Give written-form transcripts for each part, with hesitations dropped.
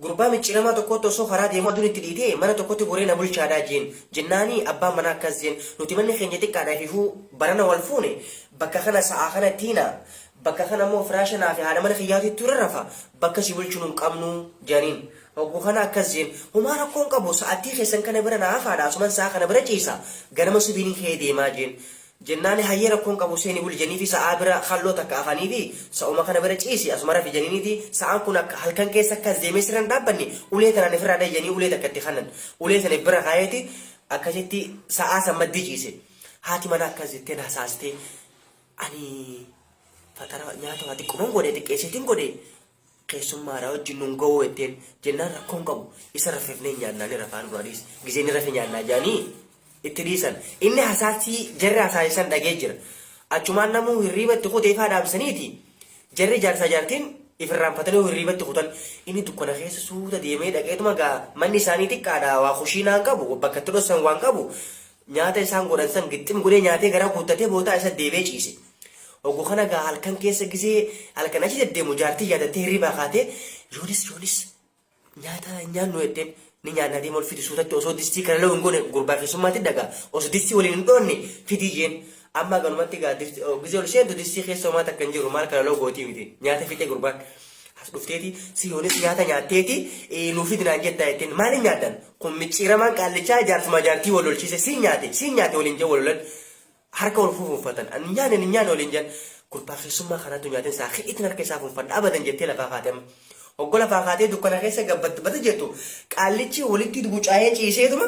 Gurbaa micciiramaa tokkotti osoo karaa deemuu aduun itti dhiitee mana tokkotti goree na bulchaadhaa jeen. Jennaani abbaan manaa akkas jeen, nuti manni keenya xiqqaadha ifiifuu barana wal fuune, bakka kana sa'aa kana tiina, bakka kana immoo firaasha naafi haadha mana kiyyaatu itti rarrafa, bakka si bulchinu hin qabnu jedhaniin. Hoggu kana akkas jeen, homaa rakkoo hin qabu sa'attii keessan kana bira naa hafaadha asuman sa'a kana bira ciisa, ganama subiinin ka'ee deemaa jeen. Jennaani hayyee rakkoo hin qabu seeni buli jeniifi sa'aa bira kalloo takka afaniifi sa'uma kana bira ciisi asuma rafi jeniiniti sa'aan kun akka halkan keessa akka as deemee sirra hin dhaabbanne ulee tanaan ifirraa dhahi janii ulee takka itti kannan ulee san if bira kaayeeti akkasitti sa'aa san maddii ciise. Haati mana akkas jetteen hasaastee ani faxara nyaata waa xiqquman godhe xiqqeesseetiin godhe keessummaadha wajjin nun ga'uu jetteen jennaan rakkoo hin qabu isa rafifnee nyaannaa ni rafaa nurraa dhiisi gizee ni rafe nyaannaa jedhanii itti dhiisan inni hasaasii jarri hasaasisan dhagee jira achumaan namuu hirriiba itti kutee ifaa dhaamsaniiti jarri jaarsaa jaartiin ifirraanfatanii hirriiba itti kutan inni dukkana keessa suuta deemee dhaqeetuma gaa manni isaanii xiqqaadha waa kushiinaa hin qabu bakka itti dhossan waan qabu nyaata isaan godhan san gixxim godhee nyaatee garaa guuttatee bootaa isa deebee ciise. Oggu kana gaa halkan keessa gisee halkan achi deddeemu jaartii yaadattee hirribaa kaatee yoonis yoonis nyaata hin nyaannu jetteen ni nyaannaa deema ol fidi suutatti osoo distii kana lau hin goone gurbaa keessummaatti dhagaa osoo distii waliin hin dhoonne fidii jeen amma ganumatti gaa gisee ol seentu distii keessa homaa takka hin jiru maal kana lau gootii miti nyaata fixee gurbaan as dhufteeti si yoonis nyaata nyaatteeti nuu fidi naan jettaa jetteen maaliin nyaaddan kun micciiramaan qaallichaa jaarsuma jaartii wal lolchiise siin nyaate siin nyaate waliin jee wal lolan harka wal fufuunfatan ani nyaane ni nyaane waliin jedhan gurbaa keessummaa kanaatu nyaateen isaa ki'itin harka isaa fuunfadha abadan jettee lafaa kaate amma hoggo lafaa kaatee dukkana keessa gabbattubata jettu qaallichi walitti gucaa'ee ciiseetuma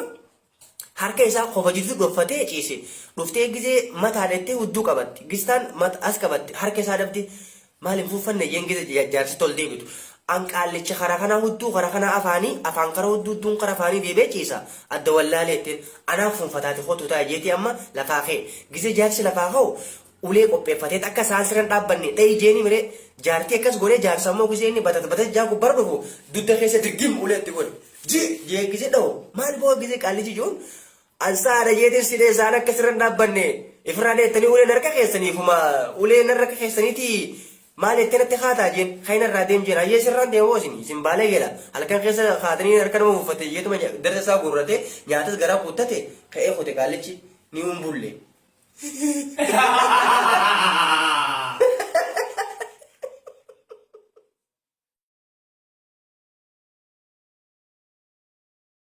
harka isaa kofa jidduu dhoffatee ciise dhuftee gizee mataa dhettee hudduu qabatti gistaan as qabatti harka isaa dhabdi Maal hin fuuffanne jeen gize jaarsi tol deebitu. An qaallicha kara kanaa hudduu kara kanaa afaanii afaan kara hudduu hudduun kara afaanii deebi'ee ciisa. Adda wallaalee jetteen anaan fuunfataati kootu taa'i jeetii amma lafaa ka'e. Gize jaarsi lafaa ka'u ulee qopheeffateet akka isaan sirra hin dhaabbanne dha'i jeeni miree jaartii akkas godhee jaarsa ammoo gizee inni batat batat jaa gubbarra dhufu dugda keessa dirgim ulee itti godhe. Ji jee gize dha'u maal boo gize qaallichi ji'uun An sa'aadha jeetiin si dheessa an akka sirra hin dhaabbanne ifirraa dheettanii uleen harka keessaniifuma uleen harka keessaniitii maal jettee natti kaataa jeen kan irraa deem jeen hayyee sirraan deema moo isin isin baalee geela halkan keessa kaatanii harka nama buufatte jeetuma darsa isaa guurrate nyaatas garaa guuttate ka'ee kute qaallichi ni humbulle.